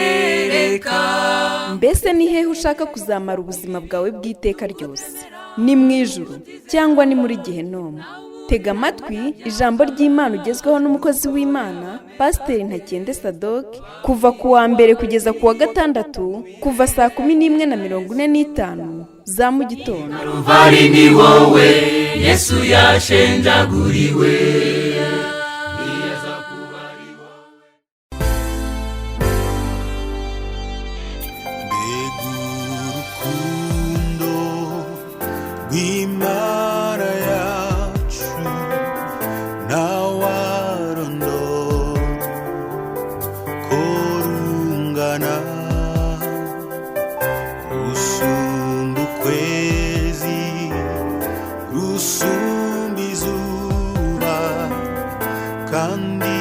Wirereka. Mbese ni hehe ushaka kuzamara ubuzima bwawe bw'iteka ryose? Ni mu ijuru cyangwa ni muri gehinomu? Tega amatwi ijambo ry'Imana ugezweho n'umukozi w'Imana, Pasiteri Ntakende Sadoke, kuva ku wa mbere kugeza ku wa gatandatu, kuva saa 11:45 za mu gitondo. Ruvari ni wowe Yesu yashenjaguriwe. Mbega urukundo rw'Imana yacu, ntawarondora ko rungana! Rusumba ukwezi, rusumba izuba, kandi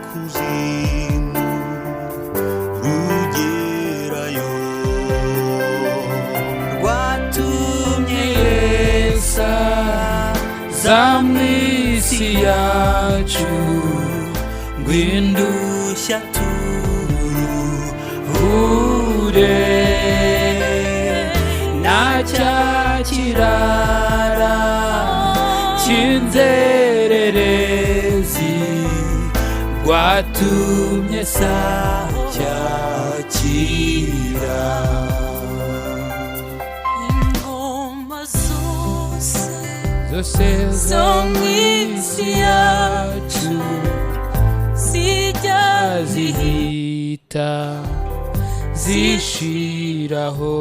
kuzimu rugerayo. Rwatumye Yesu aza mu isi yacu ngo indushya turuhure, na cya kirara cy'inzererezi rwatumye sacyakira. Ingoma zose zose zo mu isi yacu zijya zihita zishiraho,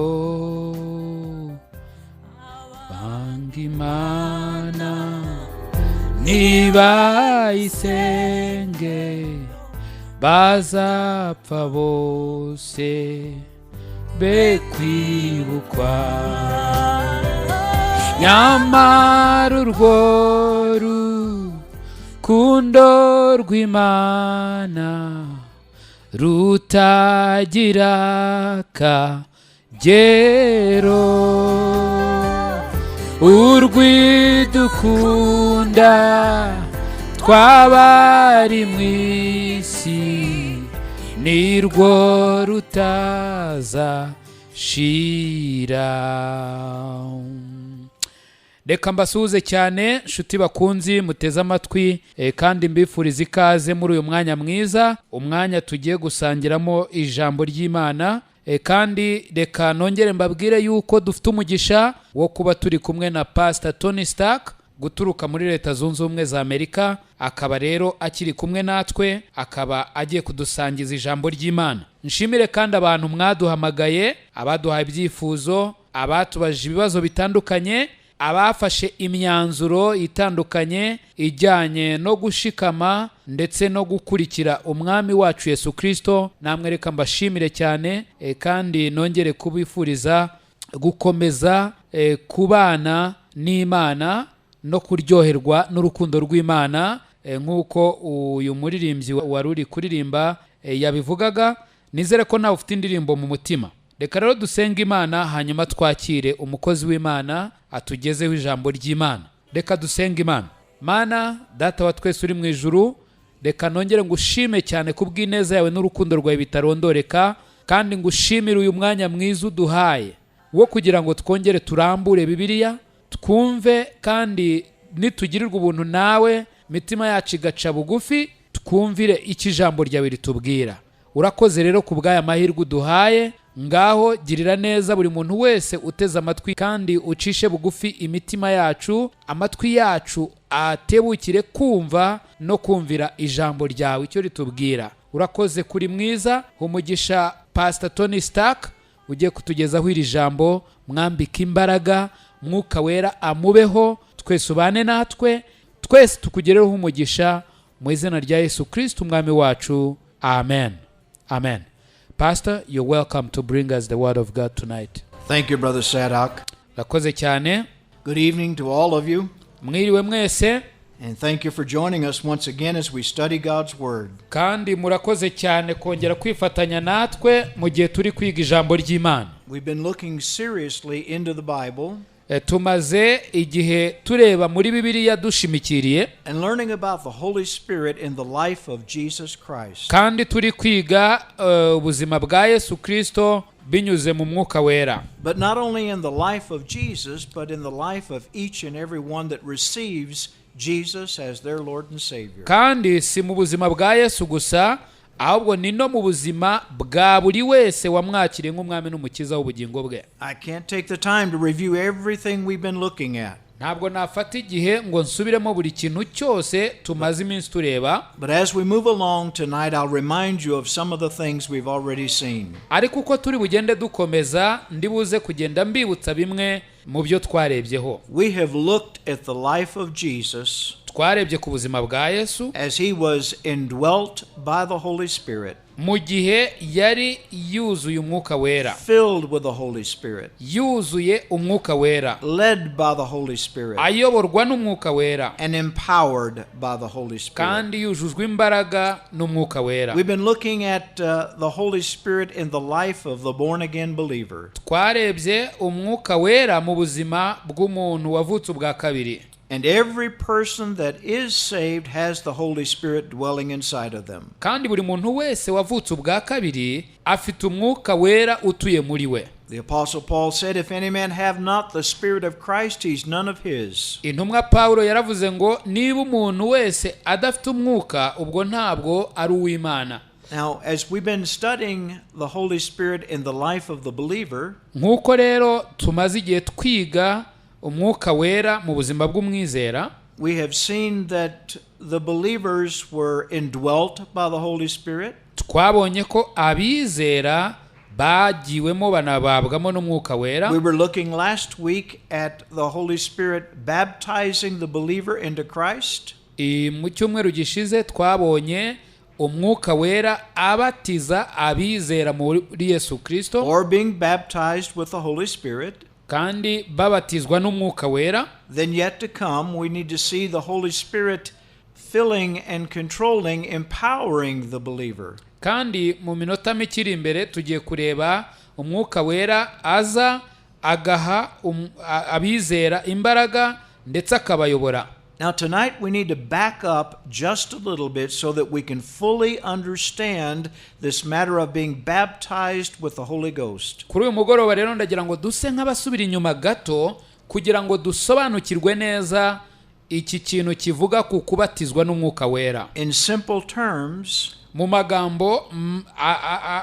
banga Imana nibayisenge bazapfa bose be kwibukwa. Nyamara urwo rukundo rw'Imana rutagira akagero, urwidukunda twabari mu isi, nirwo rutaza shira. Reka mbasuhuze cyane, nshuti bakunzi muteze amatwi, kandi mbifuriza ikaze muri uyu mwanya mwiza, umwanya tugiye gusangiramo ijambo ry'Imana. Kandi reka nongere mbabwire yuko dufite umugisha wo kuba turi kumwe na Pastor Tony Stark guturuka muri Leta Zunze Ubumwe za Amerika, akaba rero akiri kumwe natwe, akaba agiye kudusangiza ijambo ry'Imana. Nshimire kandi abantu mwaduhamagaye, abaduhaye ibyifuzo, abatubajije ibibazo bitandukanye, abafashe imyanzuro itandukanye ijyanye no gushikama ndetse no gukurikira Umwami wacu Yesu Kirisito. Namwe reka mbashimire cyane, kandi nongere kubifuriza gukomeza kubana n'Imana no kuryoherwa n'urukundo rw'Imana, nk'uko uyu muririmbyi wari uri kuririmba yabivugaga. Nizere ko nawe ufite indirimbo mu mutima. Reka rero dusenge Imana, hanyuma twakire umukozi w'Imana atugezeho ijambo ry'Imana. Reka dusenge Imana. Mana Data wa twese uri mu ijuru, reka nongere ngushime cyane ku bw'ineza yawe n'urukundo rwawe bitarondoreka, kandi ngushimire uyu mwanya mwiza uduhaye wo kugira ngo twongere turambure Bibiliya twumve, kandi nitugirirwa ubuntu nawe, imitima yacu igaca bugufi, twumvire icyo ijambo ryawe ritubwira. Urakoze rero ku bw'aya mahirwe uduhaye. Ngaho girira neza buri muntu wese uteze amatwi, kandi ucishe bugufi imitima yacu, amatwi yacu atebukire kumva no kumvira ijambo ryawe icyo ritubwira. Urakoze, kuri mwiza. Umugisha Pastor Tony Stark ugiye kutugezaho iri jambo, mwambike imbaraga, Mwuka Wera amubeho, twese ubane natwe, twese tukugereho umugisha, mu izina rya Yesu Kristo Umwami wacu, amen, amen. Pastor, you're welcome to bring us the word of God tonight. Thank you, Brother Sadok. Urakoze cyane. Good evening to all of you, Mwiriwe mwese. and thank you for joining us once again as we study God's Word. Kandi murakoze cyane kongera kwifatanya natwe mu gihe turi kwiga ijambo ry'Imana. We've been looking seriously into the Bible, Tumaze igihe tureba muri Bibiliya dushimikiriye and learning about the Holy Spirit in the life of Jesus Christ. Kandi turi kwiga ubuzima bwa Yesu Kristo binyuze mu Mwuka Wera. But not only in the life of Jesus, but in the life of each and every one that receives Jesus as their Lord and Savior. Kandi si mu buzima bwa Yesu gusa, ahubwo ni no mu buzima bwa buri wese wamwakiriye nk'Umwami n'Umukiza w'ubugingo bwe. I can't take the time to review everything we've been looking at. Ntabwo nafata igihe ngo nsubiremo buri kintu cyose tumaze iminsi tureba. But as we move along tonight, I'll remind you of some of the things we've already seen. Ariko uko turi bugende dukomeza, ndibuze kugenda mbibutsa bimwe mu byo twarebyeho. We have looked at the life of Jesus Twarebye ku buzima bwa Yesu as he was indwelt by the Holy Spirit, mu gihe yari yuzuye Umwuka Wera, filled with the Holy Spirit, yuzuye Umwuka Wera, led by the Holy Spirit, ayoborwa n'Umwuka Wera, and empowered by the Holy Spirit. Kandi yujujwe imbaraga n'Umwuka Wera. We've been looking at the Holy Spirit in the life of the born again believer. Twarebye Umwuka Wera mu buzima bw'umuntu wavutse ubwa kabiri. And every person that is saved has the Holy Spirit dwelling inside of them. Kandi buri muntu wese wavutse ubwa kabiri afite Umwuka Wera utuye muri we. The Apostle Paul said, "If any man have not the Spirit of Christ, he's none of his." Intumwa Pawulo yaravuze ngo niba umuntu wese adafite Umwuka, ubwo ntabwo ari uw'Imana. Now, as we've been studying the Holy Spirit in the life of the believer, Nk'uko rero tumaze igihe twiga Umwuka Wera mu buzima bw'umwizera, we have seen that the believers were indwelt by the Holy Spirit. Twabonye ko abizera bagiwemo banababwamo n'Umwuka Wera. We were looking last week at the Holy Spirit baptizing the believer into Christ. Mu cyumweru gishize twabonye Umwuka Wera abatiza abizera muri Yesu Kirisito, or being baptized with the Holy Spirit. Kandi babatizwa n'Umwuka Wera. Then, yet to come, we need to see the Holy Spirit filling and controlling, empowering the believer. Kandi mu minota mike iri imbere tugiye kureba Umwuka Wera aza agaha abizera imbaraga ndetse akabayobora. Now, tonight we need to back up just a little bit so that we can fully understand this matter of being baptized with the Holy Ghost. Kuri uyu mugoroba rero ndagira ngo duse nk'abasubira inyuma gato kugira ngo dusobanukirwe neza iki kintu kivuga ku kubatizwa n'Umwuka Wera. In simple terms, Mu magambo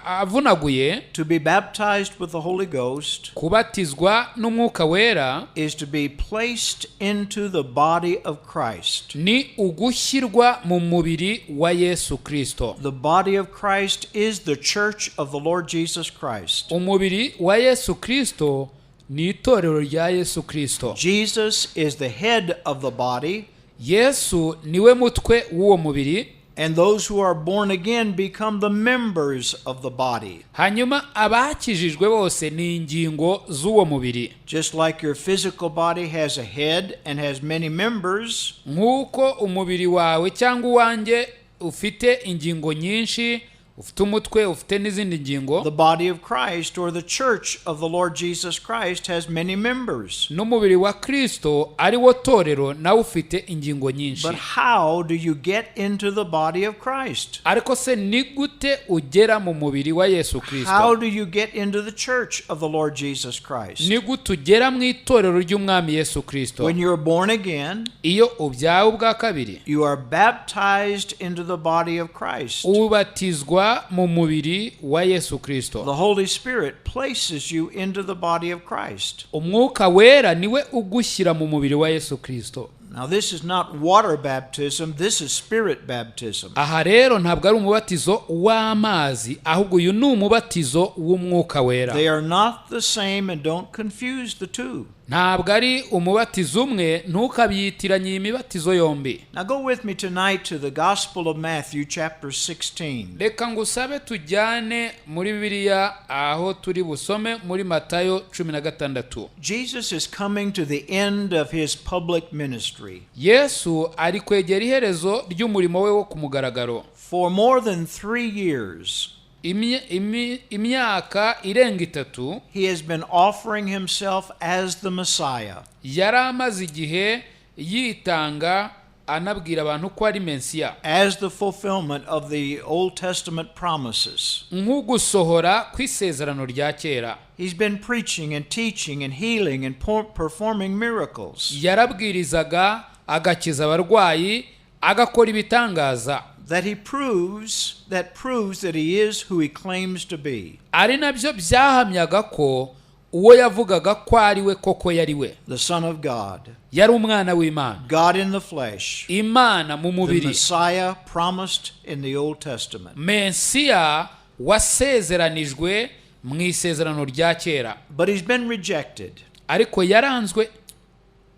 avunaguye, to be baptized with the Holy Ghost kubatizwa n'Umwuka Wera is to be placed into the body of Christ. Ni ugushyirwa mu mubiri wa Yesu Kristo. The body of Christ is the church of the Lord Jesus Christ. Umubiri wa Yesu Kristo ni itorero rya Yesu Kristo. Jesus is the head of the body, Yesu niwe mutwe w'uwo mubiri, and those who are born again become the members of the body. Hanyuma abakijijwe bose ni ingingo z'uwo mubiri. Just like your physical body has a head and has many members, Nk'uko umubiri wawe cyangwa uwanjye ufite ingingo nyinshi, ufite umutwe, ufite n'izindi ngingo, the body of Christ or the church of the Lord Jesus Christ has many members. N'umubiri wa Kristo ari wo torero nawe ufite ingingo nyinshi. But how do you get into the body of Christ? Ariko se ni gute ugera mu mubiri wa Yesu How Kristo? do you get into the church of the Lord Jesus Christ? Ni gute ugera mu itorero ry'Umwami Yesu Kristo? When you're born again, Iyo ubyawe ubwa kabiri, you are baptized into the body of Christ. Ubatizwa mu mubiri wa Yesu Kristo. The Holy Spirit places you into the body of Christ. Umwuka Wera niwe ugushyira mu mubiri wa Yesu Kristo. Now, this is not water baptism, this is spirit baptism. Aha rero ntabwo ari umubatizo w'amazi, ahubwo uyu ni umubatizo w'Umwuka Wera. They are not the same, and don't confuse the two. Ntabwo ari umubatizo umwe, ntukabyitiranye iyi mibatizo yombi. Now, go with me tonight to the Gospel of Matthew, chapter 16. Reka ngusabe tujyane muri Bibiliya aho turi busome muri Matayo 16. Jesus is coming to the end of his public ministry. Yesu ari kwegera iherezo ry'umurimo we wo ku mugaragaro. For more than 3 years, Imyaka irenga 3 he has been offering himself as the Messiah. Yari amaze igihe yitanga anabwira abantu ko ari Mesiya, as the fulfillment of the Old Testament promises. Nk'ugusohora kw'isezerano rya kera. He's been preaching and teaching and healing and performing miracles Yarabwirizaga, agakiza abarwayi, agakora ibitangaza that proves that he is who he claims to be, ari nabyo byahamyaga ko uwo yavugaga ko ari we koko yari we, the Son of God, yari umwana w'Imana, God in the flesh, Imana mu the mubiri, Messiah promised in the Old Testament. Mesiya wasezeranijwe mu isezerano rya kera. But he's been rejected. Ariko yaranzwe.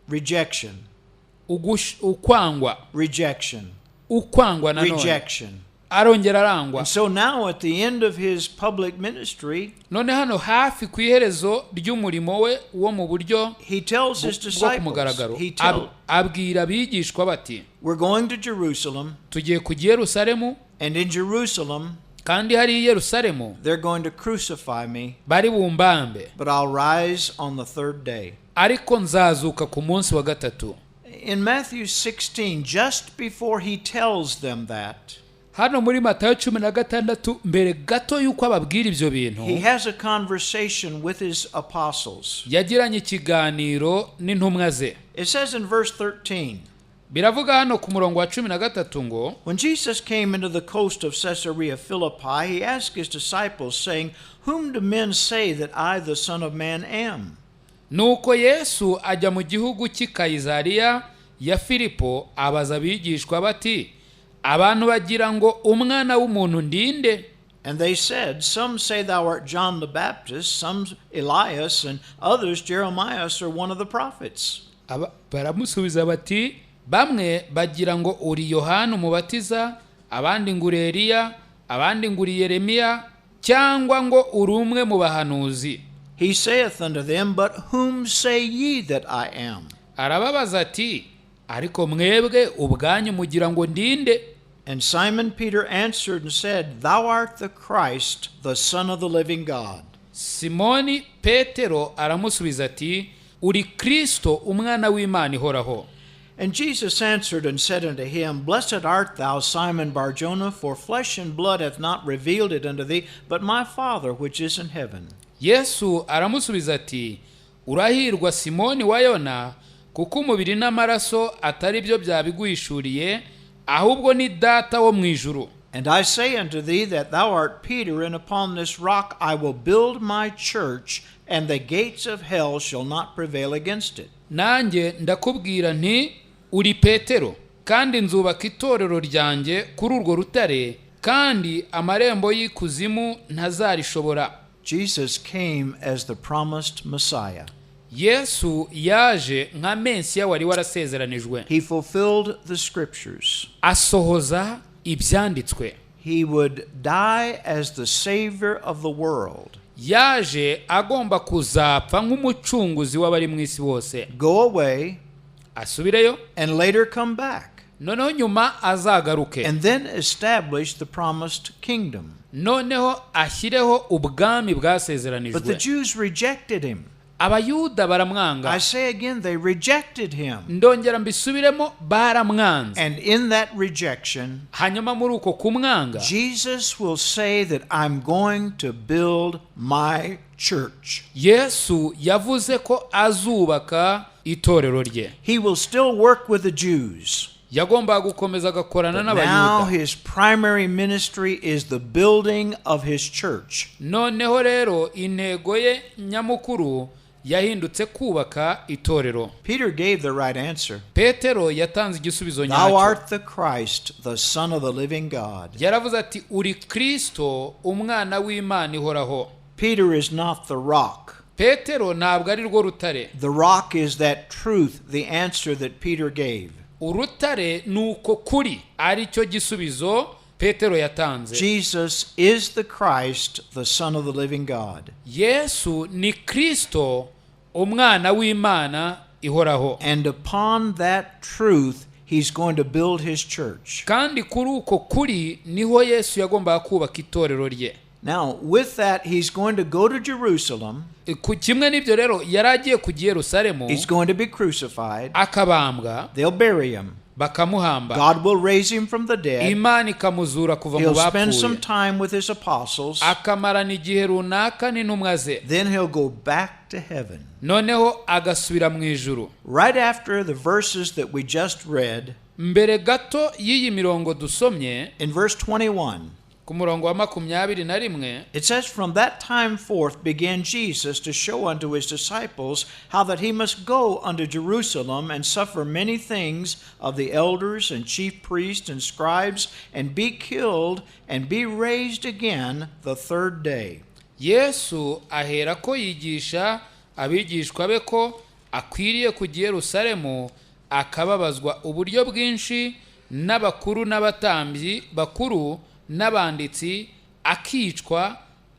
Rejection, Ukwangwa, rejection, ukwangwa nanone, rejection. arongera arangwa. And so now at the end of his public ministry, None hano hafi ku iherezo ry'umurimo we wo mu buryo he tells his bwo ku disciples, mugaragaro, he tell, abwira abigishwa bati, we're going to Jerusalem, tugiye kujya i Yerusalemu, and in Jerusalem kandi hari i Yerusalemu they're going to crucify me, bari bumbambe, but I'll rise on the third day. Ariko nzazuka ku munsi wa gatatu. In Matthew 16, just before he tells them that, Hano muri Matayo 16, mbere gato y'uko ababwira ibyo bintu, he has a conversation with his apostles. yagiranye ikiganiro n'intumwa ze. It says in verse 13, Biravuga hano ku murongo wa 13 ngo, When Jesus came into the coast of Caesarea Philippi, he asked his disciples, saying, Whom do men say that I, the Son of Man, am? Nuko Yesu ajya mu gihugu cy'i Kayizariya ya Filipo, abaza abigishwa bati, abantu bagira ngo umwana w'umuntu ndinde? And they said, Some say thou art John the Baptist, some Elias, and others Jeremiah or one of the prophets. Baramusubiza bati, bamwe bagira ngo uri Yohana umubatiza, abandi ngo uri Eliya, abandi ngo uri Yeremiya, cyangwa ngo uri umwe mu bahanuzi. He saith unto them, But whom say ye that I am? Arababaza ati, ariko mwebwe ubwanyu mugira ngo ndinde? And Simon Peter answered and said, Thou art the Christ, the Son of the living God. Simoni Petero aramusubiza ati, uri Kristo, umwana w'Imana ihoraho. And Jesus answered and said unto him, Blessed art thou, Simon Barjona, for flesh and blood hath not revealed it unto thee, but my Father which is in heaven. Yesu aramusubiza ati, urahirwa Simoni wa Yona, kuko umubiri n'amaraso atari byo byabiguhishuriye, ahubwo ni Data wo mu ijuru. And I say unto thee that thou art Peter, and upon this rock I will build my church, and the gates of hell shall not prevail against it. Nanjye ndakubwira nti, uri Petero, kandi nzubaka itorero ryanjye kuri urwo rutare, kandi amarembo y'ikuzimu ntazarishobora. Jesus came as the promised Messiah. Yesu yaje nka Mesiya wari warasezeranijwe. He fulfilled the scriptures. Asohoza ibyanditswe. He would die as the Savior of the world, Yaje agomba kuzapfa nk'umucunguzi w'abari mu isi bose, go away, asubireyo, and later come back, noneho nyuma azagaruke, and then establish the promised kingdom. Noneho ashyireho ubwami But the bwasezeranijwe. Jews rejected him. Abayuda baramwanga. I say again, they rejected him. Ndongera mbisubiremo, baramwanze. And in that rejection, Hanyuma muri uko kumwanga, Jesus will say that I'm going to build my church. Yesu yavuze ko azubaka itorero rye. He will still work with the Jews. Yagombaga gukomeza agakorana But now n'Abayuda. his primary ministry is the building of his church. Noneho rero intego ye nyamukuru yahindutse kubaka itorero. Peter gave the right answer. Petero yatanze igisubizo Thou nyacyo. art the Christ, the Son of the living God. Yaravuze ati, uri Kristo, umwana w'Imana ihoraho. Peter is not the rock. Petero ntabwo ari rwo rutare. The rock is that truth, the answer that Peter gave. Urutare ni uko kuri, ari cyo gisubizo Petero yatanze. Jesus is the Christ, the Son of the living God. Yesu ni Kristo, umwana w'Imana ihoraho. And upon that truth, he's going to build his church. Kandi kuri uko kuri niho Yesu yagombaga kubaka itorero rye. Now, with that, he's going to go to Jerusalem. Ku kimwe n'ibyo rero, yari agiye kujya i Yerusalemu, He's going to be crucified. akabambwa, They'll bury him. bakamuhamba, God will raise him from the dead. Imana ikamuzura kuva mu He'll spend some bapfuye, time with his apostles. akamarana igihe runaka n'intumwa ze, Then he'll go back to heaven. Noneho agasubira mu ijuru. Right after the verses that we just read, Mbere gato y'iyi mirongo dusomye, in verse 21, ku murongo wa 21, it says, "From that time forth began Jesus to show unto his disciples how that he must go unto Jerusalem and suffer many things of the elders and chief priests and scribes, and be killed and be raised again the third day." Yesu ahera ko yigisha abigishwa be ko akwiriye kujya i Yerusalemu, akababazwa uburyo bwinshi n'abakuru n'abatambyi bakuru n'abanditsi, akicwa,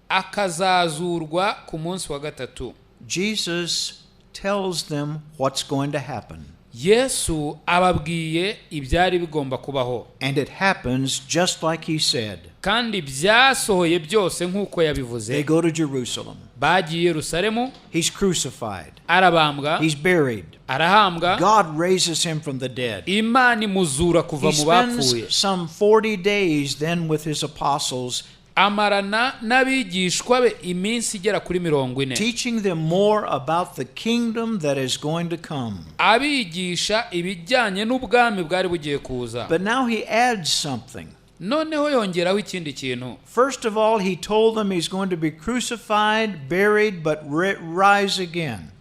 akazazurwa ku munsi wa gatatu. Jesus tells them what's going to happen. Yesu ababwiye ibyari bigomba kubaho. And it happens just like he said. Kandi byasohoye byose nk'uko yabivuze. They go to Jerusalem. Bagiye i Yerusalemu. He's crucified. Arabambwa. He's buried. Arahambwa. God raises him from the dead. Imana imuzura kuva He mu bapfuye. spends some 40 days then with his apostles, Amarana n'abigishwa be iminsi igera kuri 40, teaching them more about the kingdom that is going to come. Abigisha ibijyanye n'ubwami bwari bugiye kuza. But now he adds something. Noneho yongeraho ikindi kintu. First of all, he told them he's going to be crucified, buried, but rise again.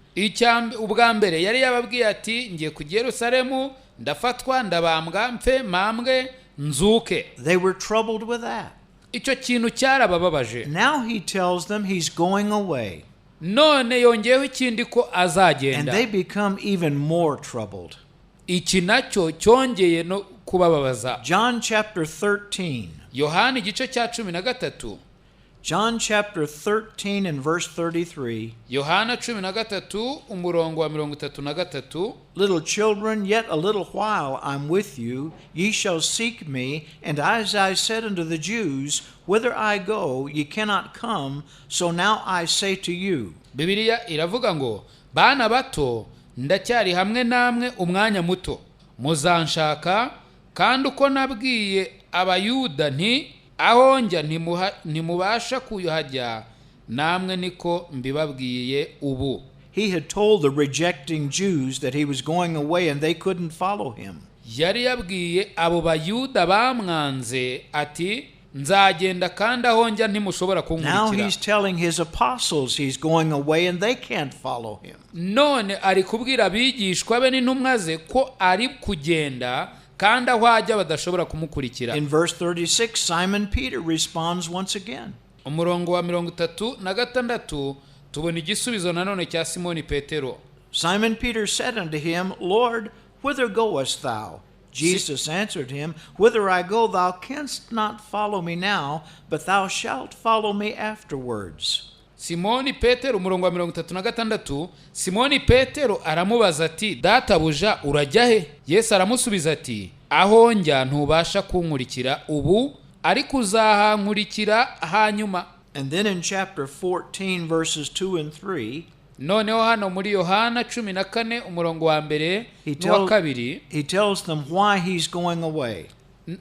Ubwa mbere yari yababwiye ati: "Ngiye kujya i Yerusalemu, ndafatwa, ndabambwa, mpfe, mpambwe, nzuke." They were troubled with that. Icyo kintu cyarabababaje. Now he tells them he's going away, None yongeyeho ikindi ko and azagenda. they become even more troubled. Iki nacyo cyongeye no kubababaza. John chapter 13. Yohani igice cya 13. John chapter 13 and verse 33. Yohana 13, umurongo wa 33. "Little children, yet a little while I'm with you. Ye shall seek me. And as I said unto the Jews, Whither I go, ye cannot come, so now I say to you." Bibiliya iravuga ngo: "Bana bato, ndacyari hamwe namwe umwanya muto. Muzanshaka, kandi uko nabwiye Abayuda nti: 'Aho njya ntimubasha kuyahajya,' namwe niko mbibabwiye ubu." He had told the rejecting Jews that he was going away and they couldn't follow him. Yari yabwiye abo Bayuda bamwanze ati: "Nzagenda, kandi aho njya ntimushobora Now kunkurikira." he's telling his apostles he's going away and they can't follow him. None ari kubwira abigishwa be n'intumwa ze ko ari kugenda, kandi aho ajya badashobora kumukurikira. In verse 36, Simon Peter responds once again. Umurongo wa 36 tubona igisubizo nanone cya Simoni Petero. Simon Peter said unto him, "Lord, whither goest thou?" Jesus answered him, "Whither I go, thou canst not follow me now, but thou shalt follow me afterwards." Simoni Petero, umurongo wa 36, Simoni Petero aramubaza ati: "Databuja, urajya he?" Yesu aramusubiza ati: "Aho njya ntubasha kunkurikira ubu, ariko uzahankurikira hanyuma." And then in chapter 14, verses 2 and 3, Noneho hano muri Yohana 14, umurongo wa mbere n'uwa kabiri, he tells them why he's going away.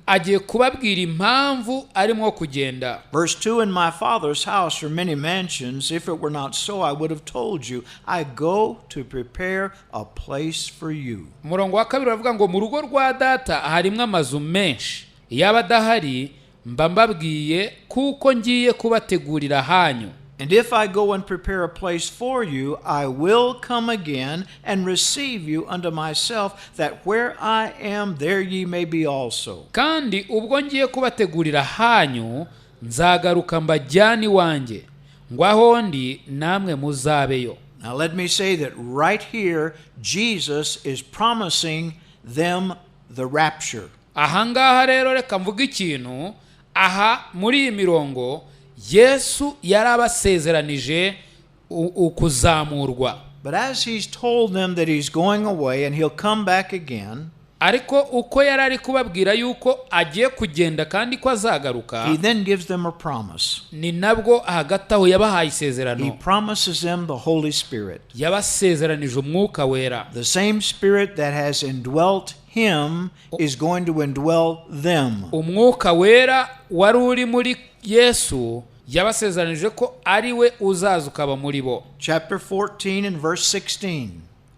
Agiye kubabwira impamvu arimo kugenda. Verse 2: "In my Father's house are many mansions. If it were not so, I would have told you. I go to prepare a place for you." Umurongo wa kabiri uravuga ngo: "Mu rugo rwa Data harimo amazu menshi. Yaba adahari mba mbabwiye, kuko ngiye kubategurira ahanyu." "And if I go and prepare a place for you, I will come again and receive you unto myself, that where I am, there ye may be also." "Kandi ubwo ngiye kubategurira ahanyu, nzagaruka mbajyane iwanjye, ngo aho ndi namwe muzabeyo." Now, let me say that right here, Jesus is promising them the rapture. Ahangaha rero reka mvuge ikintu aha. Muri iyi mirongo Yesu yari abasezeranije ukuzamurwa. But as he's told them that he's going away and he'll come back again, Ariko uko yari ari kubabwira yuko agiye kugenda kandi ko azagaruka, he then gives them a promise. Ni nabwo hagati aho yabahaye He isezerano. promises them the Holy Spirit. Yabasezeranije umwuka wera. The same Spirit that has indwelt him is going to indwell them. Umwuka wera wari uri muri Yesu yabasezeranije ko ari we uzaza ukaba muri bo. Chapter 14 and verse 16.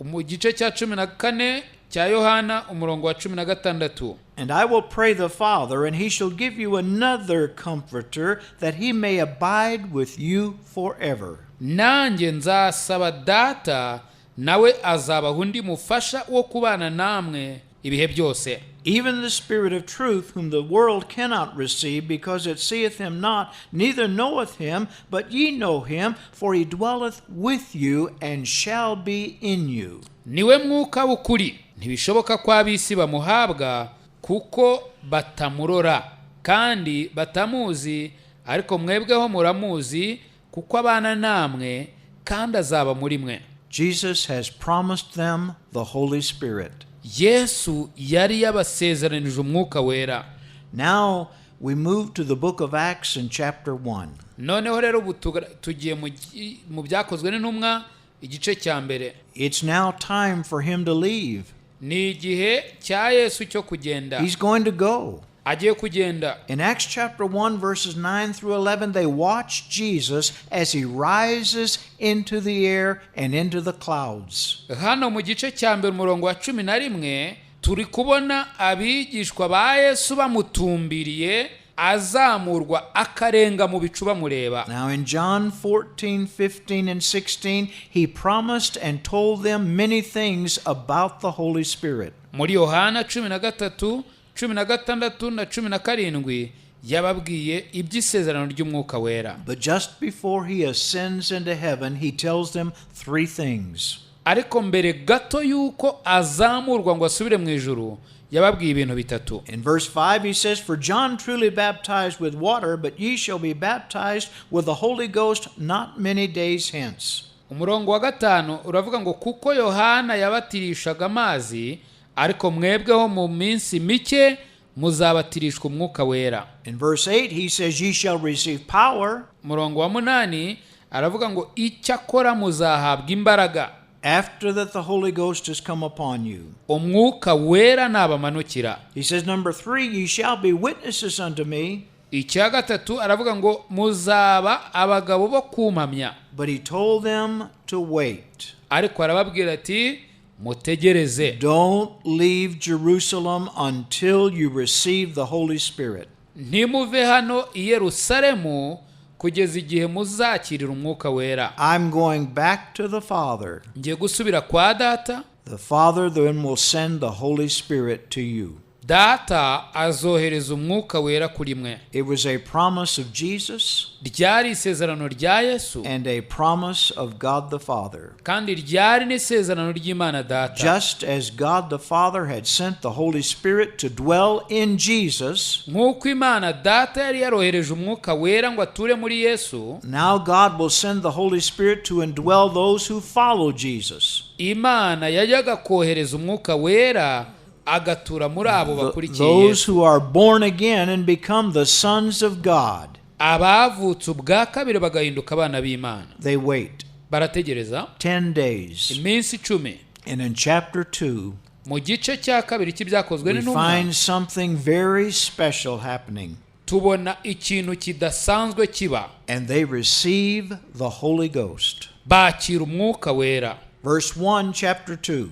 Mu gice cya 14 cya Yohana, umurongo wa 16. And I will pray the Father, and he shall give you another comforter, that he may abide with you forever. Nanjye nzasaba Data, nawe azabaha undi mufasha wo kubana namwe ibihe byose. Even the Spirit of truth, whom the world cannot receive, because it seeth him not, neither knoweth him, but ye know him, for he dwelleth with you and shall be in you. Niwe mwuka w'ukuri, ntibishoboka ko ab'isi bamuhabwa kuko batamurora kandi batamuzi, ariko mwebweho muramuzi kuko abana namwe kandi azaba muri mwe. Jesus has promised them the Holy Spirit. Yesu yari yabasezeranije umwuka wera. Now we move to the book of Acts in chapter 1. Noneho rero ubu tugiye mu Byakozwe n'Intumwa, igice cya mbere. It's now time for him to leave. Ni igihe cya Yesu cyo kugenda. He's going to go. Agiye kugenda. In Acts chapter 1, verses 9 through 11, they watch Jesus as he rises into the air and into the clouds. Hano mu gice cya mbere, umurongo wa 11, turi kubona abigishwa ba Yesu bamutumbiriye azamurwa akarenga mu bicu bamureba. Now, in John 14, 15, and 16, he promised and told them many things about the Holy Spirit. Muri Yohana 13, 16 na 17 yababwiye iby'isezerano ry'umwuka wera. But just before he ascends into heaven, he tells them three things. Ariko mbere gato y'uko azamurwa ngo asubire mu ijuru, yababwiye ibintu bitatu. In verse 5, he says, "For John truly baptized with water, but ye shall be baptized with the Holy Ghost not many days hence." Umurongo wa 5 uravuga ngo: "Kuko Yohana yabatirishaga amazi, ariko mwebweho mu minsi mike muzabatirishwa umwuka wera." In verse 8, he says, "Ye shall receive power Umurongo wa 8 aravuga ngo: "Icyakora muzahabwa imbaraga after that the Holy Ghost has come upon you." umwuka wera nabamanukira." He says, number 3, "Ye shall be witnesses unto me." Icya gatatu aravuga ngo: "Muzaba abagabo bo kumpamya." But he told them to wait. Ariko arababwira ati: "Mutegereze." Don't leave Jerusalem until you receive the Holy Spirit. Ntimuve hano i Yerusalemu kugeza igihe muzakirira umwuka wera. I'm going back to the Father. Ngiye gusubira kwa Data. The Father then will send the Holy Spirit to you. Data azohereza umwuka wera kuri mwe. It was a promise of Jesus Ryari isezerano rya Yesu and a promise of God the Father. kandi ryari n'isezerano ry'Imana Data. Just as God the Father had sent the Holy Spirit to dwell in Jesus, Nk'uko Imana Data yari yarohereje umwuka wera ngo ature muri Yesu, now God will send the Holy Spirit to indwell those who follow Jesus. Imana yajyaga kohereza umwuka wera agatura muri abo bakurikiye Those Yesu, who are born again and become the sons of God. abavutse ubwa kabiri bagahinduka abana b'Imana. They wait Barategereza 10 days. iminsi 10. And in chapter 2, Mu gice cya kabiri cy'Ibyakozwe we n'Intumwa find something very special happening. tubona ikintu kidasanzwe kiba. And they receive the Holy Ghost. Bakira umwuka wera. Verse 1, chapter 2.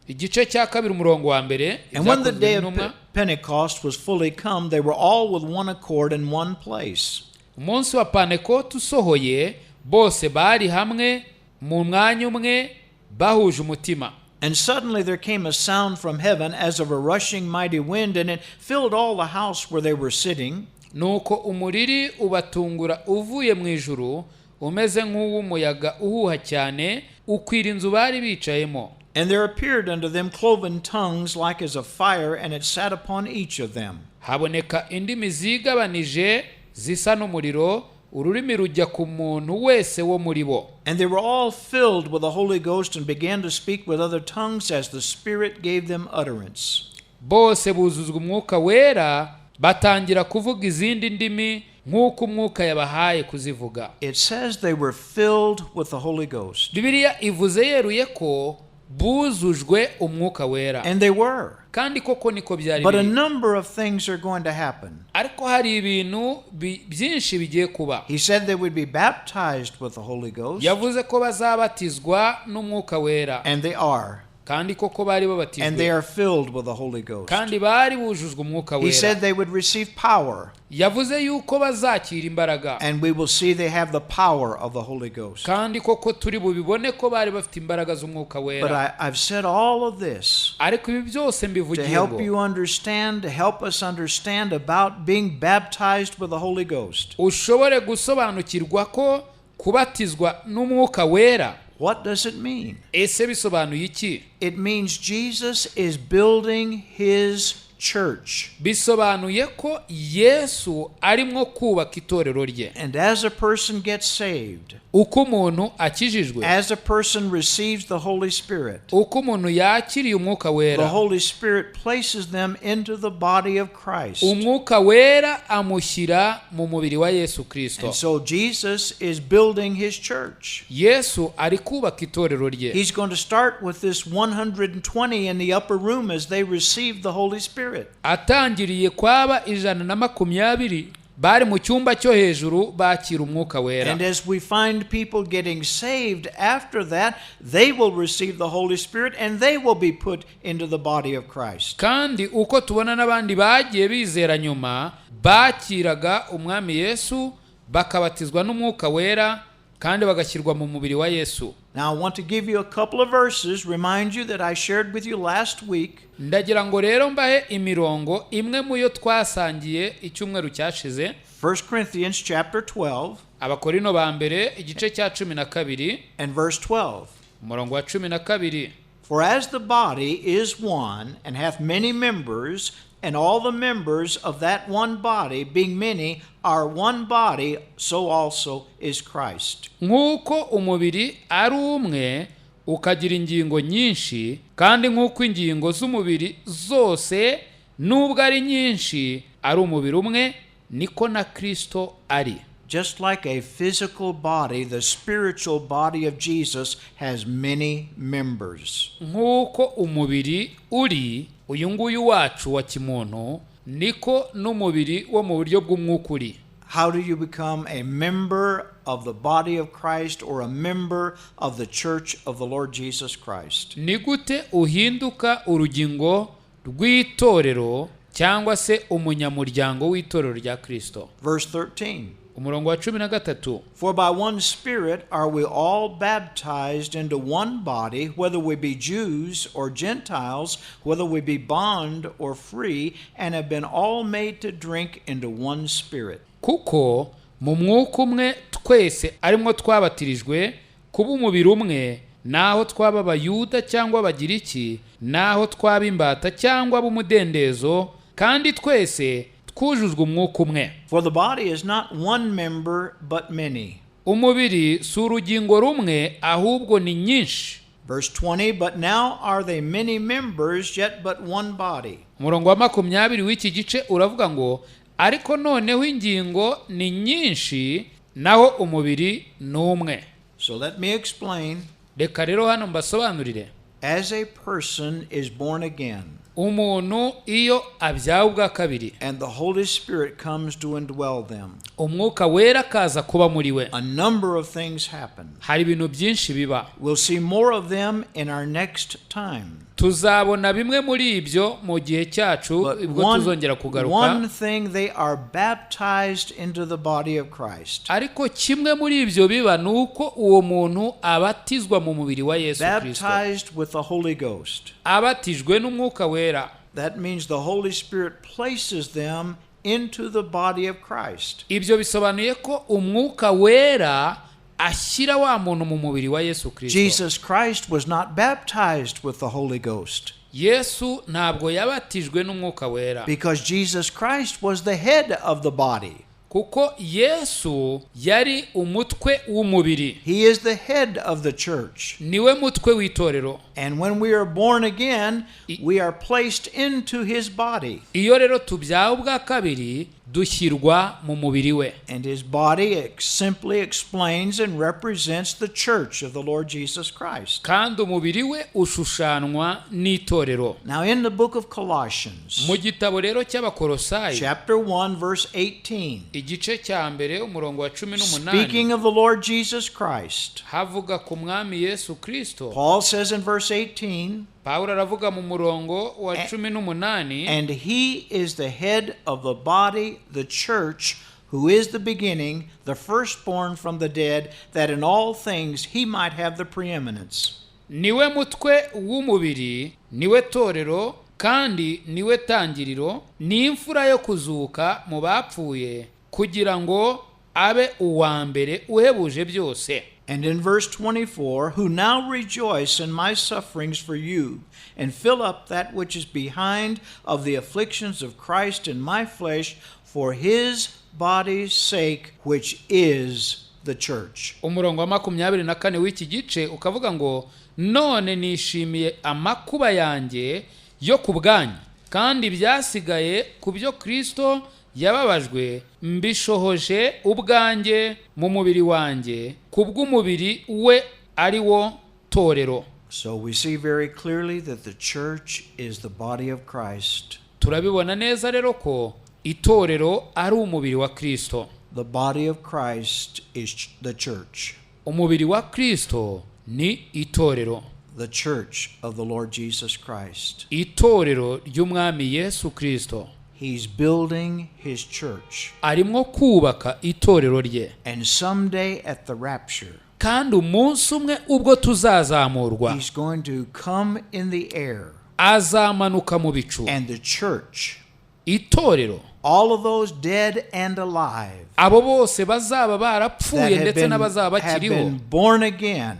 Igice cya kabiri, umurongo wa mbere, And when the Ibyakozwe day of n'Intumwa. Pentecost was fully come, they were all with one accord in one place. Umunsi wa Pantekote usohoye, bose bari hamwe mu mwanya umwe bahuje umutima. And suddenly there came a sound from heaven as of a rushing mighty wind, and it filled all the house where they were sitting. Nuko umuriri ubatungura uvuye mu ijuru umeze nk'uw'umuyaga uhuha cyane, ukwira inzu bari bicayemo. And there appeared unto them cloven tongues like as of fire, and it sat upon each of them. Haboneka indimi zigabanije zisa n'umuriro, ururimi rujya ku muntu wese wo muri bo. And they were all filled with the Holy Ghost and began to speak with other tongues as the Spirit gave them utterance. Bose buzuzwa Umwuka Wera, batangira kuvuga izindi ndimi nk'uko Umwuka yabahaye kuzivuga. It says they were filled with the Holy Ghost. Bibiliya ivuze yeruye ko buzujwe Umwuka Wera. And they were. Kandi koko niko byari But a biri. number of things are going to happen. Ariko hari ibintu byinshi bigiye kuba. He said they would be baptized with the Holy Ghost, Yavuze ko bazabatizwa n'Umwuka Wera. And they are. Kandi koko bari And they babatijwe. are filled with the Holy Ghost. Kandi bari bujujwe Umwuka He Wera. said they would receive power, Yavuze yuko bazakira imbaraga. And we will see they have the power of the Holy Ghost. Kandi koko turi bubibone ko bari bafite imbaraga z'Umwuka But Wera. I've said all of this Ariko ibi byose to mbivugiye help ngo you understand, to help us understand about being baptized with the Holy Ghost. Ushobore gusobanukirwa ko kubatizwa n'Umwuka Wera. What does it mean? Ese bisobanuye iki? It means Jesus is building his church. Bisobanuye ko Yesu arimo kubaka itorero rye. And as a person gets saved, Uko umuntu akijijwe, as a person receives the Holy Spirit, uko umuntu yakiriye Umwuka the Wera, Holy Spirit places them into the body of Christ. Umwuka Wera amushyira mu mubiri wa Yesu Kirisito. And so Jesus is building his church. Yesu ari kubaka itorero rye. He's going to start with this 120 in the upper room as they receive the Holy Spirit. Atangiriye kwaba 120 bari mu cyumba cyo hejuru bakira Umwuka Wera. And as we find people getting saved after that, they will receive the Holy Spirit and they will be put into the body of Christ. Kandi uko tubona n'abandi bagiye bizera nyuma bakiraga Umwami Yesu, bakabatizwa n'Umwuka Wera kandi bagashyirwa mu mubiri wa Yesu. Now, I want to give you a couple of verses, remind you that I shared with you last week. Ndagira ngo rero mbahe imirongo imwe mu yo twasangiye icyumweru cyashize. 1 Corinthians chapter 12 Abakorino ba mbere igice cya 12 and verse 12. Umurongo wa 12. For as the body is one, and hath many members, and all the members of that one body, being many, are one body, so also is Christ. Nk'uko umubiri ari umwe ukagira ingingo nyinshi, kandi nk'uko ingingo z'umubiri zose nubwo ari nyinshi ari umubiri umwe, niko na Kristo ari. Just like a physical body, the spiritual body of Jesus has many members. Nk'uko umubiri uri uyu nguyu wacu wa kimuntu, niko n'umubiri wo mu buryo bw'umwuka uri. How do you become a member of the body of Christ or a member of the church of the Lord Jesus Christ? Ni gute uhinduka urugingo rw'itorero cyangwa se umunyamuryango w'itorero rya Kristo? Verse 13. Umurongo wa 13. For by one Spirit are we all baptized into one body, whether we be Jews or Gentiles, whether we be bond or free, and have been all made to drink into one Spirit. Kuko mu mwuka umwe twese arimwo twabatirijwe kuba umubiri umwe, naho twaba Abayuda cyangwa Abagiriki, naho twaba imbata cyangwa ab'umudendezo, kandi twese twujujwe umwuka umwe. For the body is not one member, but many. Umubiri si urugingo rumwe, ahubwo ni nyinshi. Verse 20. But now are they many members, yet but one body. Umurongo wa 20 w'iki gice uravuga ngo ariko noneho ingingo ni nyinshi, naho umubiri ni umwe. So let me explain. Reka rero hano mbasobanurire. As a person is born again, Umuntu iyo abyawe ubwa kabiri, and the Holy Spirit comes to indwell them, Umwuka Wera akaza kuba muri we, a number of things happen. hari ibintu byinshi biba. We'll see more of them in our next time. Tuzabona bimwe muri ibyo mu gihe cyacu But ubwo tuzongera kugaruka. one thing, they are baptized into the body of Christ. Ariko kimwe muri ibyo biba ni uko uwo muntu abatizwa mu mubiri wa Yesu Kirisito. Baptized with the Holy Ghost. Abatijwe n'Umwuka Wera. That means the Holy Spirit places them into the body of Christ. Ibyo bisobanuye ko Umwuka Wera ashyira wa muntu mu mubiri wa Yesu Kirisito. Jesus Christ was not baptized with the Holy Ghost Yesu ntabwo yabatijwe n'Umwuka Wera because Jesus Christ was the head of the body. Kuko Yesu yari umutwe w'umubiri. He is the head of the church. Niwe mutwe w'itorero. And when we are born again, we are placed into his body. Iyo rero tubyawe ubwa kabiri, dushyirwa mu mubiri we. And his body simply explains and represents the church of the Lord Jesus Christ. Kandi umubiri we ushushanwa n'itorero. Now, in the book of Colossians, Mu gitabo rero cy'Abakorosayi, chapter 1, verse 18, igice cya mbere, umurongo wa 18, speaking of the Lord Jesus Christ, havuga ku Mwami Yesu Kristo. Paul says in verse 18, Pawulo aravuga mu murongo wa 18, "And he is the head of the body, the church, who is the beginning, the firstborn from the dead, that in all things he might have the preeminence." Niwe mutwe w'umubiri, niwe torero, kandi niwe tangiriro, ni imfura yo kuzuka mu bapfuye, kugira ngo abe uwa mbere uhebuje byose. And in verse 24, "Who now rejoice in my sufferings for you, and fill up that which is behind of the afflictions of Christ in my flesh for his body's sake, which is the church." Umurongo wa 24 w'iki gice ukavuga ngo: "None nishimiye amakuba yanjye yo ku bwanyu, kandi ibyasigaye ku byo Kristo yababajwe mbishohoje ubwanjye mu mubiri wanjye ku bw'umubiri we, ari wo torero." So we see very clearly that the church is the body of Christ. Turabibona neza rero ko itorero ari umubiri wa Kristo. The body of Christ is the church, Umubiri wa Kristo ni itorero, the church of the Lord Jesus Christ. Itorero ry'Umwami Yesu Kristo. He's building his church. Arimo kubaka itorero rye. And someday at the rapture, Kandi umunsi umwe ubwo tuzazamurwa, he's going to come in the air, azamanuka mu bicu, and the church, itorero, all of those dead and alive abo bose bazaba that barapfuye have ndetse been, n'abazaba have bakiriho been born again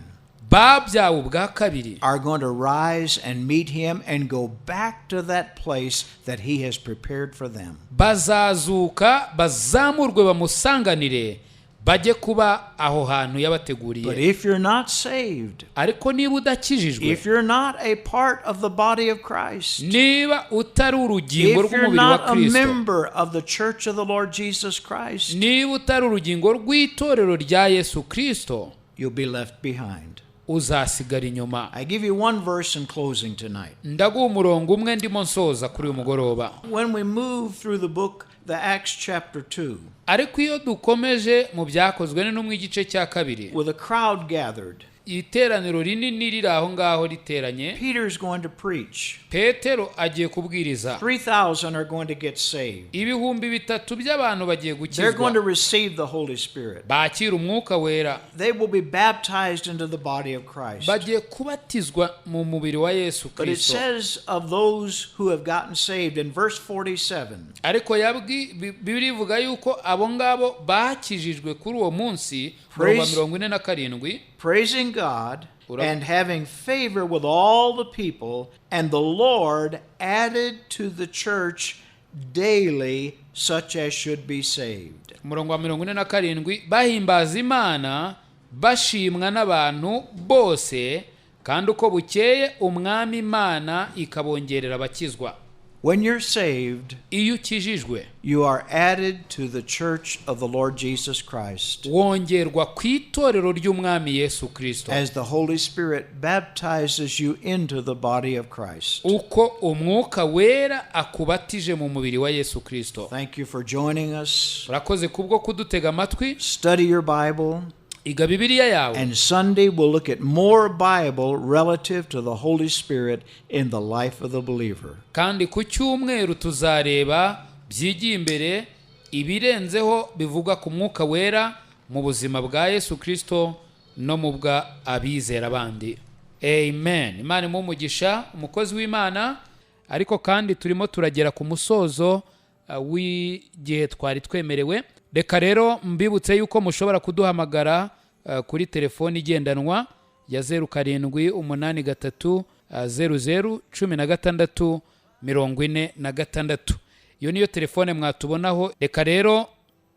babyawe ubwa kabiri, are going to rise and meet him and go back to that place that he has prepared for them. Bazazuka bazamurwe bamusanganire bajye kuba aho hantu But yabateguriye. if you're not saved, Ariko niba udakijijwe, if you're not a part of the body of Christ, niba utari urugingo if you're rw'umubiri wa not a Kristo, member of the church of the Lord Jesus Christ, niba utari urugingo rw'itorero rya Yesu Kristo, you'll be left behind. Uzasigara inyuma. I give you one verse in closing tonight. Ndaguha umurongo umwe ndimo nsoza kuri uyu mugoroba. When we move through the book, the Acts chapter 2, Ariko iyo dukomeje mu Byakozwe n'Intumwa igice cya kabiri, with a crowd gathered, iteraniro rinini riri aho ngaho riteranye, Peter's going to preach. Petero agiye kubwiriza. 3,000 are going to get saved. 3,000 by'abantu bagiye They're going to gukizwa, receive the Holy Spirit. bakira Umwuka Wera. They will be baptized into the body of Christ. Bagiye kubatizwa mu mubiri wa Yesu But it Kristo. says of those who have gotten saved in verse 47, Ariko yabwi Bibiliya ivuga yuko abo ngabo bakijijwe kuri uwo munsi, murongo wa 47, praising God and having favor with all the people, and the Lord added to the church daily such as should be saved. Umurongo wa 47: "Bahimbaza Imana, bashimwa n'abantu bose, kandi uko bukeye Umwami Imana ikabongerera abakizwa." When you're saved, Iyo ukijijwe, you are added to the church of the Lord Jesus Christ wongerwa ku itorero ry'Umwami Yesu Kristo as the Holy Spirit baptizes you into the body of Christ. uko Umwuka Wera akubatije mu mubiri wa Yesu Kristo. Thank you for joining us. Urakoze kubwo kudutega amatwi. Study your Bible. Iga Bibiliya yawe. And Sunday, we'll look at more Bible relative to the Holy Spirit in the life of the believer. Kandi ku cyumweru tuzareba byigiye imbere ibirenzeho bivuga ku Mwuka Wera mu buzima bwa Yesu Kristo no mu bwa abizera bandi. Amen. Imana imuhe umugisha umukozi w'Imana. Ariko kandi turimo turagera ku musozo w'igihe twari twemerewe. Reka rero mbibutse yuko mushobora kuduhamagara kuri telefoni igendanwa ya 0783 00 16 46. Iyo niyo telefone mwatubonaho. Reka rero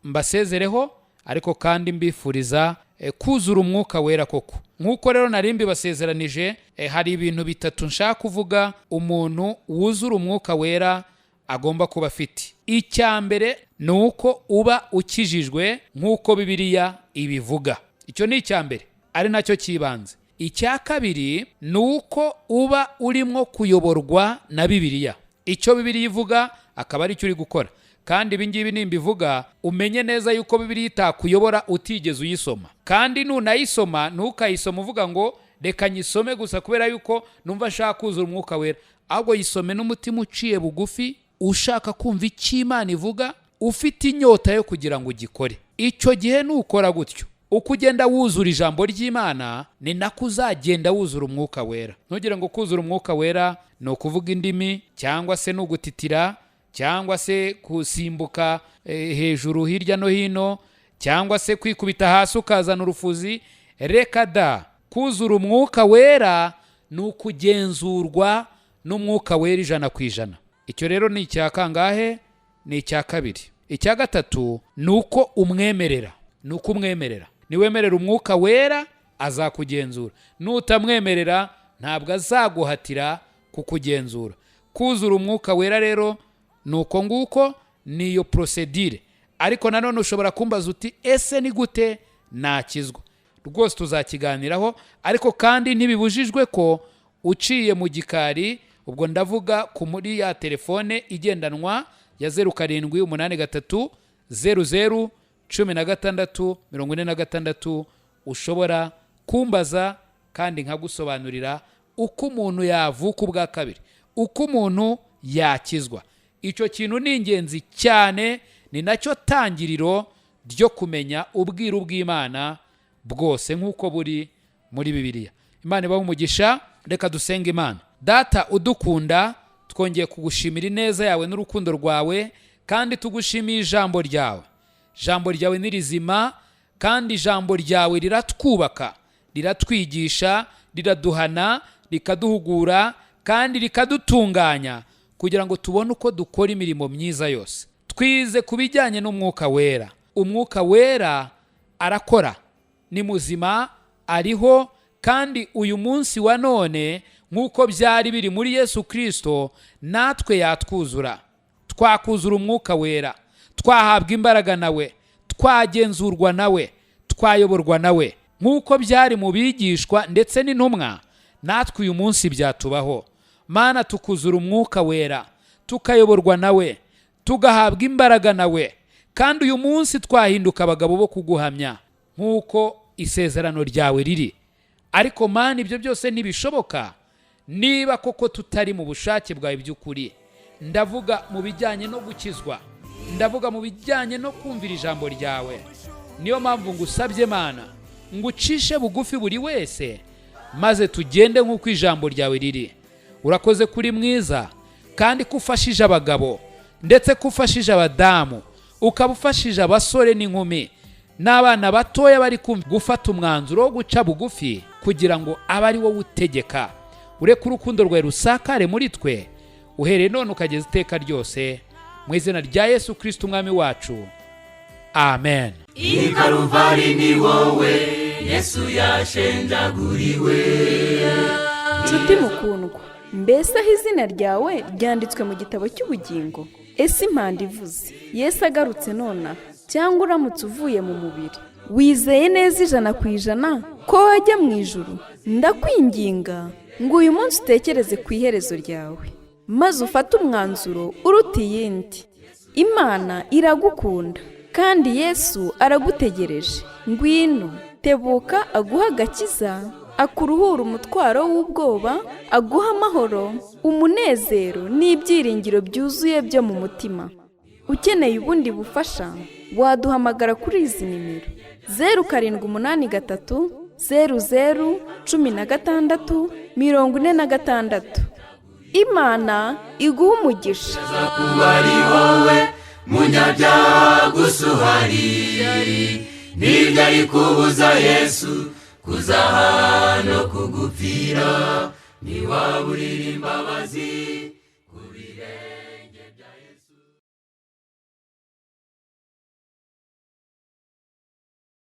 mbasezereho, ariko kandi mbifuriza kuzura Umwuka Wera koko. Nk'uko rero nari mbibasezeranije, hari ibintu bitatu nshaka kuvuga umuntu wuzura Umwuka Wera agomba kuba afite. Icya mbere ni uko uba ukijijwe nk'uko Bibiliya ibivuga. Icyo ni icya mbere, ari nacyo cy'ibanze. Icya kabiri ni uko uba urimo kuyoborwa na Bibiliya. Icyo Bibiliya ivuga akaba ari cyo uri gukora. Kandi ibi ngibi nimbivuga, umenye neza yuko Bibiliya itakuyobora utigeze uyisoma. Kandi nunayisoma, ntukayisome uvuga ngo reka nyisome gusa kubera yuko numva nshaka kuzura Umwuka Wera. Ahubwo yisome n'umutima uciye bugufi, ushaka kumva icyo Imana ivuga, ufite inyota yo kugira ngo ugikore. Icyo gihe nukora gutyo, uko ugenda wuzura ijambo ry'Imana ni nako uzagenda wuzura Umwuka Wera. Ntugire ngo kuzura Umwuka Wera ni ukuvuga indimi, cyangwa se ni ugutitira, cyangwa se gusimbuka hejuru hirya no hino, cyangwa se kwikubita hasi ukazana urufuzi. Reka da! Kuzura Umwuka Wera ni ukugenzurwa n'Umwuka Wera 100%. Icyo rero ni icya kangahe? Ni icya kabiri. Icya gatatu ni uko umwemerera. Ni uko umwemerera. Niwemerera Umwuka Wera azakugenzura, nutamwemerera ntabwo azaguhatira kukugenzura. Kuzura Umwuka Wera rero ni uko nguko, niyo procedure. Ariko nanone ushobora kumbaza uti ese ni gute nakizwa? Rwose tuzakiganiraho, ariko kandi ntibibujijwe ko uciye mu gikari, ubwo ndavuga ku muri ya telefone igendanwa ya 0783 00 16 46, ushobora kumbaza kandi nkagusobanurira uko umuntu yavuka ubwa kabiri, uko umuntu yakizwa. Icyo kintu ni ingenzi cyane, ni nacyo tangiriro ryo kumenya ubwiru bw'Imana bwose nk'uko buri muri Bibiliya. Imana ibahe umugisha. Reka dusenge Imana. Data udukunda, twongeye kugushimira ineza yawe n'urukundo rwawe, kandi tugushimiye ijambo ryawe. Ijambo ryawe ni rizima, kandi ijambo ryawe riratwubaka, riratwigisha, riraduhana, rikaduhugura, kandi rikadutunganya kugira ngo tubone uko dukora imirimo myiza yose. Twize ku bijyanye n'Umwuka Wera. Umwuka Wera arakora, ni muzima, ariho, kandi uyu munsi wa none nk'uko byari biri muri Yesu Kristo, natwe yatwuzura. Twakuzura Umwuka Wera, twahabwa imbaraga nawe, twagenzurwa nawe, twayoborwa nawe. Nk'uko byari mu bigishwa ndetse n'intumwa, natwe uyu munsi byatubaho. Mana, tukuzura Umwuka Wera, tukayoborwa nawe, tugahabwa imbaraga nawe, kandi uyu munsi twahinduka abagabo bo kuguhamya nk'uko isezerano ryawe riri. Ariko Mana, ibyo byose ntibishoboka niba koko tutari mu bushake bwawe by'ukuri. Ndavuga mu bijyanye no gukizwa, ndavuga mu bijyanye no kumvira ijambo ryawe. Niyo mpamvu ngusabye Mana, ngucishe bugufi buri wese, maze tugende nk'uko ijambo ryawe riri. Urakoze kuri mwiza, kandi ko ufashije abagabo, ndetse ko ufashije abadamu, ukaba ufashije abasore n'inkumi n'abana batoya bari kumva gufata umwanzuro wo guca bugufi kugira ngo abe ari wowe utegeka. Ureke urukundo rwawe rusakare muri twe, uhereye none ukageza iteka ryose, mu izina rya Yesu Kristo Umwami wacu, amen. I Karuvari ni wowe Yesu yashenjaguriwe. Nshuti mukundwa, mbese aho izina ryawe ryanditswe mu gitabo cy'ubugingo? Ese impanda ivuze Yesu agarutse nonaha, cyangwa uramutse uvuye mu mubiri, wizeye neza 100% ko wajya mu ijuru? Ndakwinginga ngo uyu munsi utekereze ku iherezo ryawe, maze ufate umwanzuro uruta iyindi. Imana iragukunda kandi Yesu aragutegereje. Ngwino, tebuka aguha agakiza, akuruhura umutwaro w'ubwoba, aguha amahoro, umunezero n'ibyiringiro byuzuye byo mu mutima. Ukeneye ubundi bufasha, waduhamagara kuri izi nimero: 0783 00 16 46. Imana iguha umugisha. Kuba ari wowe munyabyaha gusa uhari, nibyo ari kubuza Yesu kuzaha no kugupfira, ntiwaburira imbabazi.